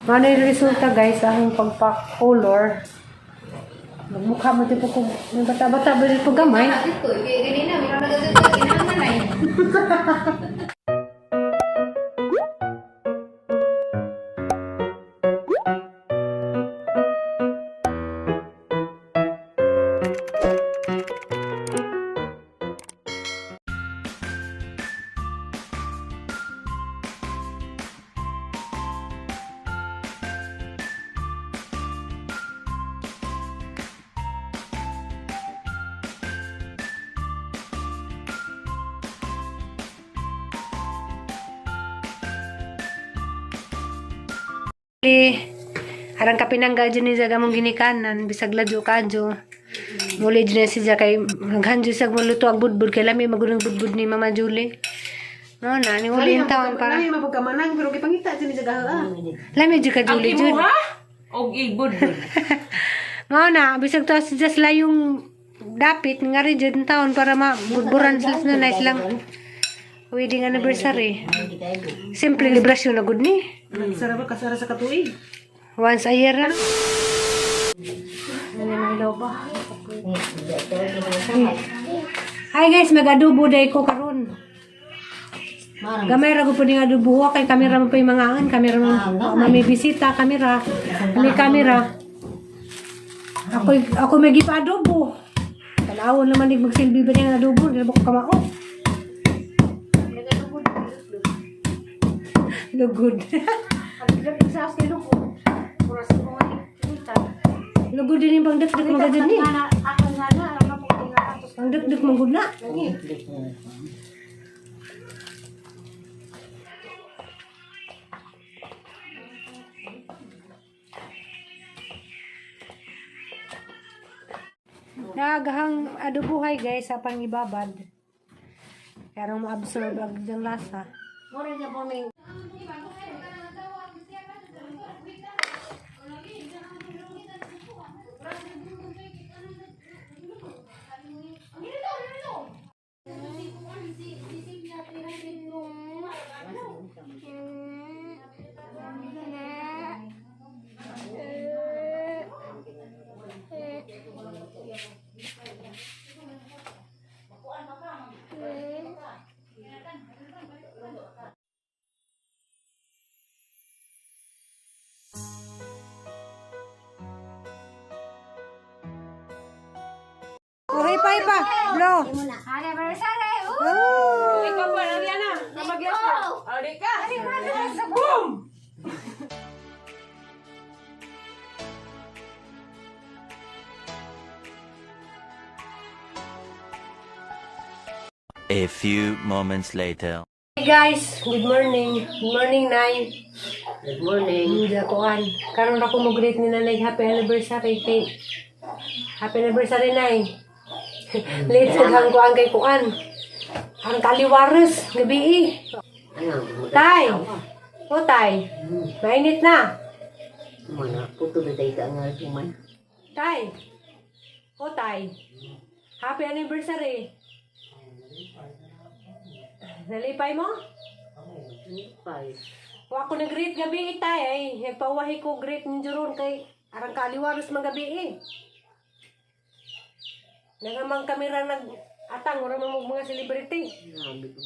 Ano yung resulta, guys, ang pagpa-color. Magmukha mo tipo kung may bata-bata ba dito gamay. Dito, kaya ganina, meron nagagagag, ginaman ay. Arang kapinangga dyan ni Zaga mong ginikanan, bisag ladyo kadyo. Muli dyan na si Zaga kay naghanjo sa maluto ang budbud kay lami magulong budbud ni Mama Julie. No na, ni uli yung taon para. Lami mapagkamanang pero gipangita jud ni sa ah. Lami dyan ka Julie dyan. Og ibod. Mao na, bisag to si Just layong dapit nga rin dyan taon para mabudburan sila na nice lang wedding anniversary. Simple librasyon na good ni. Sara ba kasara sa katuig? Once a year lang. Ano yung ilaw ba? Hi guys, mag-adobo day ko karon. Gamay ra ko po ning adobo wa kay kamera mo pa yung mga an, kamera mo may bisita, kamera. May kamera. Ako ako may gipa-adobo. Tanawon naman nig magsilbi ba niyang adobo, di na ba ko kamao? Lugod. Lugod din yung pangdakdak mga dyan ni. Pangdakdak manggod na. Nagahang adobuhay guys sa pangibabad. Pero ma-absorb ang diyang lasa. Okay pa, ipa. Blow. Happy anniversary! Oh. Ikaw pa, Ariana. Namagyas ka. Ari ka. Boom! A few moments later. Hey guys, good morning. Good morning, Nay. Good morning. Hindi ako an. Karon ako mo-greet ni Nanay happy anniversary kay. Happy anniversary, Nay. Late sa hang kuan kay kuan. Ang kaliwares gabi eh. Ano? Tay. O tay. Mainit na. Mana, puto na tayo ka nga kuman. Tay. O tay. Happy anniversary. Nalipay mo? Pay. Wa ako nag-greet gabi eh, tay ay. Nagpawahi ko greet ninyo ron kay arang kaliwaros man gabi eh. Nangamang kamera nag atang ora man mo mga celebrity. Grabe ko.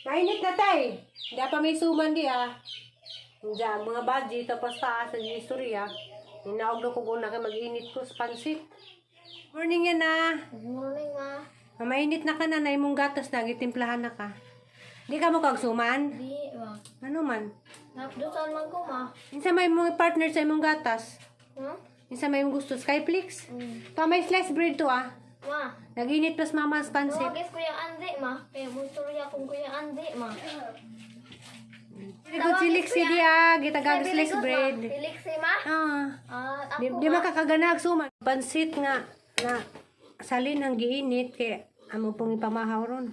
Mainit na tay. Hindi pa may suman di ah. Diyan, mga budget tapos taas sa istorya. Ninaog na ko una kay mag-init ko sa pansit. Morning yan na. Good morning, ma. Mainit na ka na, na imong gatas na, gitimplahan na ka. Di ka mo kagsuman? Di, ma. Ano man? Napdutan man ko, ma. Insa may mong partner sa imong gatas? Hmm? Insa may imong gusto? Skyflix? Mm. To may slice bread to ah. Ma, Naginit pas mama sa pansit. tawagis Kuya Andy, ma. Kaya mustorya kong Kuya Andy, ma. Very good si Lixie di ah. Gitagag slice bread. Felix, ma. Ah. Ah, ako, Di, di makakaganag suman. Pansit nga na salin ang giinit kay amo pong ipamahaw ron.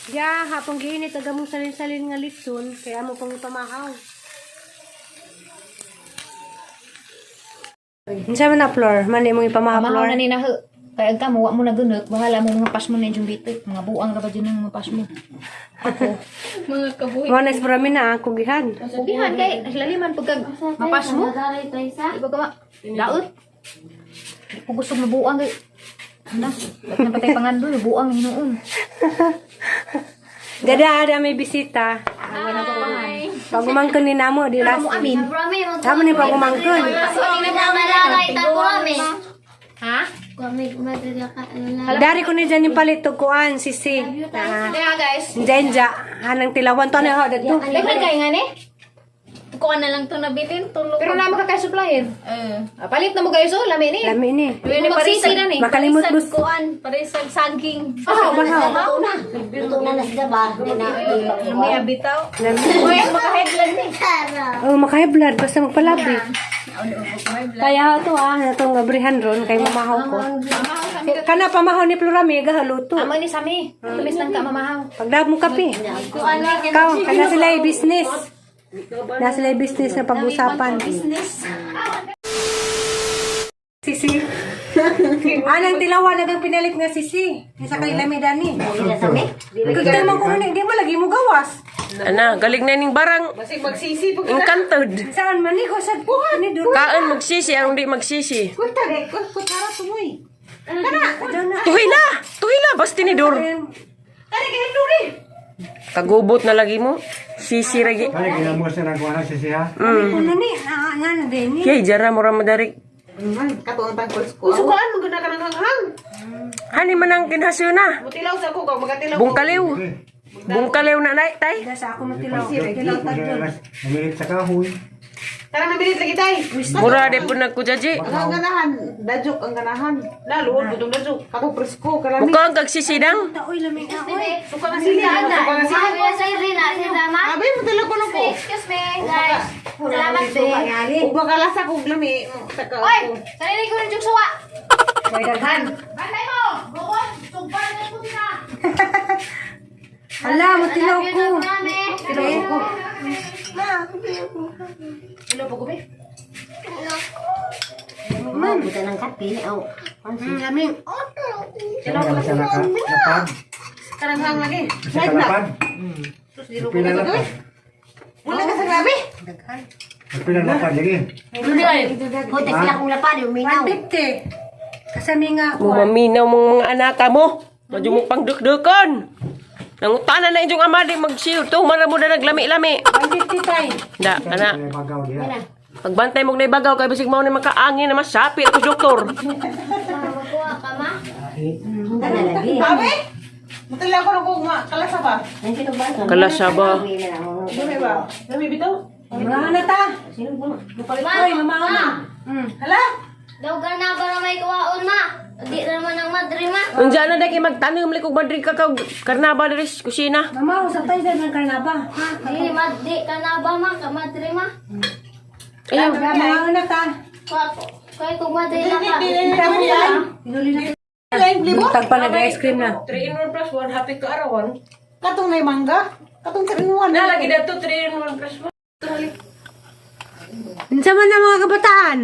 Ya, hapong giinit aga mong salin-salin nga litson kay amo pong ipamahaw. Unsa man na floor? Man imong ipamaha Pamahaw floor. na ni na kay agka mo wa mo nagunok, bahala mo mga pasmo na yung bitik, mga buang ra ba dyan ang mga pasmo. Ako. Mga kabuhi. Mo na sa na ang kugihan. Kugihan kay laliman pagka mapasmo. Nadaray tayo sa. Di ba ka ma daot? Di ko gusto mabuang kay na, ba't na patay pangandoy, buang hinuon. Dada ada may bisita. Pagumangkon ni namo di Ano mo last. amin? Brami, Tama ni pagumangkon. Nadaray tayo brami. Ha? Kami madala ka. Dari ko ni dyan yung palit og kuan sisi. Ah, Kaya guys, Inja hanang tilawan to na ho dadto. daghan kay nga ni. Kuha na lang to nabilin. Tulog. Pero na ka kay supplier. Ah, palit na mo guys oh, lami ni. Lami ni. Mo magsisi na ni. Makalimot mo. Kuan, parisag saging. Oh, bahaw. Luto na. Luto na na sila ba? Di na. May abitaw. Lami. Uy, makaheadlan ni. Oh, makahay blood basta magpalabi. Kaya to ah, natong abrihan ron kay mamahaw ko. Kana pamahaw ni Plurami gahaluto. Amo ni sami. Tumis lang ka mamahaw. Pagdab mo kape. Kuan na Ikaw, kana sila ay business. Na sila ay business na pag-usapan. Sisi. Anang tilawan nagang pinalit nga sisi. Isa kay lami dani. Kagtay man ko ni, di mo lagi mo gawas. Ana, galing na ning barang. Basig magsisi pag Encanted. Saan man ni ko sa buhan ni duro. Kaan magsisi, arong di magsisi. Kuta, kutsara tumoy. Adyo na. Tuhi na! Tuhi na! Basti ni Dor. Tari kay Duri. Kagubot na lagi mo. Sisi lagi. Kaya kinamos na lang kuha si siya. Kuno ni, ah, nga na din ni. Kay jara mo ra madarik. Katong ang tangkol ko. Sukaan mo gud na ka ng hanghang. Hani man ang kinhasyon na. Mutilaw sa ko kag magatilaw. Bungkaliw. Bungkaliw na nay, tay. Sa ako matilaw. Tilaw tadyon. Namilit sa kahoy. Tara nabilit lagi tay. Mura de pud nagkujaji. Ang ganahan, dadjuk ang ganahan. Naluod butong dadjuk. Katong presko kalami. Muka ang kagsisidang. Oy, lamig na oy. Suka na sila. Suka na sila. Kuya sa Irina, si Rama. Abi mutilaw ko lang ko. Excuse me, guys. Salamat be. Ug makalasa kog lami. Saka Oy, sarili ko rin yung suwa. May daghan. Bantay mo. Bukon, sumpan na ko na. Hala, matilaw ko. Brami. Man. Buta ng kape. Oh. Lamig. Siya ka siya nakalapad. Karanghang lagi. Siya kalapad. Pila lapad. Wala ka sa grabe. Pila lapad lagi. Buta sila kong lapad. Uminaw. 150. Kasami nga ko. Mumaminaw mong mga anaka mo. Madyo mo pang dukdukon. Nangutana na inyong ama di magsiyo. To, mara mo na naglami-lami. 150 tay. Da, ana. Kaya bagaw diha. Pagbantay mo na ibagaw kay bisig mao ni makaangin na masapi ako doktor. Makuha ka ma. Tara lagi. Abi. Mutilaw ko lang kog kalasa ba. Kalasa ba? Lami ba? Lami bitaw. Mamahan na ta. Oy, mamahan na. Hala. Daw na para may kuwaon ma. Di naman ang madre ma. Unja na dai kay magtanom li kog madrig ka kag karnaba diri sa kusina. Mama, usap tayo sa ng karnaba. Ha? Di madri ka na ba ma? Ka madre ma. Ayaw. Mamahan na ta. Kaya kung madre na ka. Tinuli na. Buntag pa nag-ice cream na. 3 in 1 plus 1 happy ka arawan. Katong nay mangga. Katong 3 in 1. Na lagi dato 3 in 1 plus 1. Unsa man na mga kabataan?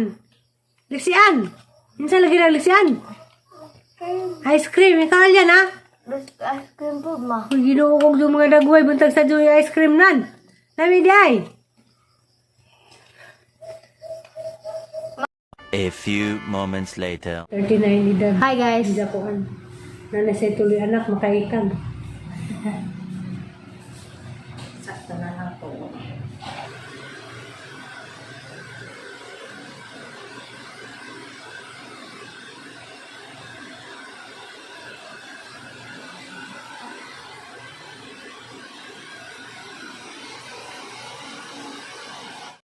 Liksian. Unsa lagi na liksian? Ice cream, ikaw alyan ha? Ice cream po ma. Uy, ginoo kong yung mga dagway, buntag sa yung ice cream nan. Nami di ay. A few moments later. 39 edad. Hi guys. Hindi ako an. Nanay sa tuloy anak, makaikan. Sakto na lang po.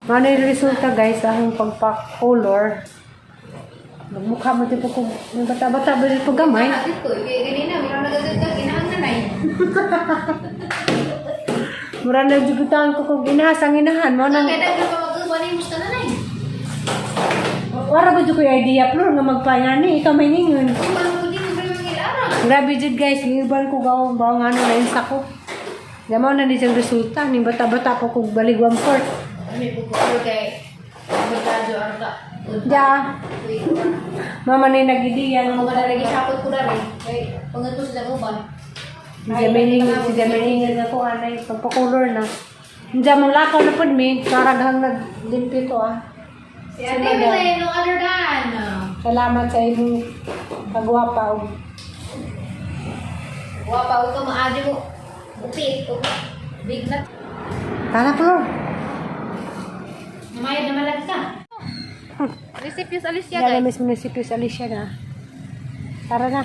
Ano yung resulta guys sa akong pagpa-color? Magmukha mo tipo kung yung bata-bata ba rin gamay? Dito, ganina, meron nagagagag, inaang nanay. Mura na jugutan ko kung inahas ang inahan mo nang Kaya daghan pa mag-uwan ni musta nanay. wala ba jud ko yung idea Flor nga magpangani ikaw may ningon. Kung ano ko din, mo mga ilarang. Grabe jud guys, giuban ko gaw baw nga ano na insa ko. Gamaw na ni siyang resulta ning bata-bata pa kog balig one fourth. Ano po ko kay Merkado arta. Ja. Mama ni nagidiyan. Mga na lagi sapot ko na rin. Kay pangato sila uban. Si Jamaining na ko anay pagpakulor na. Diyan mong lakaw na pud mi, karaghang naglimpyo to ah. Si Ate Belen, no other than. Salamat sa imong pagwapa og Wapa ko maadyo mo. Upit. Big na. Tara, Flor. Namayad na malag ka. Recipios Alicia, Dala guys. mis munisipyo sa Alicia na. Tara na.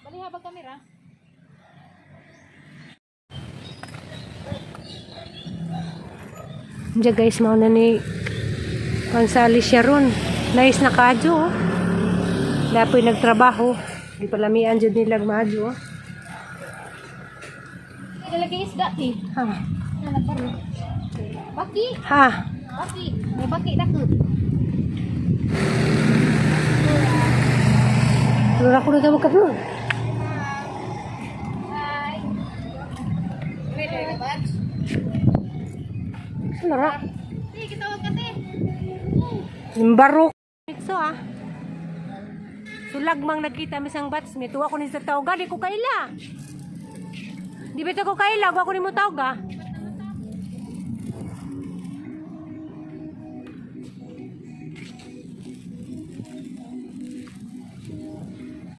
Bali habang kamera. Diyan guys, mao na ni Gonzales siya ron. Nice na kadyo oh. Dapoy nagtrabaho. Di palamian jud nila maadyo oh. Lagi isda ti. Ha. Baki, Ha. baki. May baki na ko. Flor, ako na tawag ka, Flor. Flor, ah. Ti, kitawag ka ti. Barok. So ah. Sulag mang nagkita mi sang bats mi tuwa ko ni sa tawga di ko kaila. Di ba ko kaila, wa ko nimo tawga.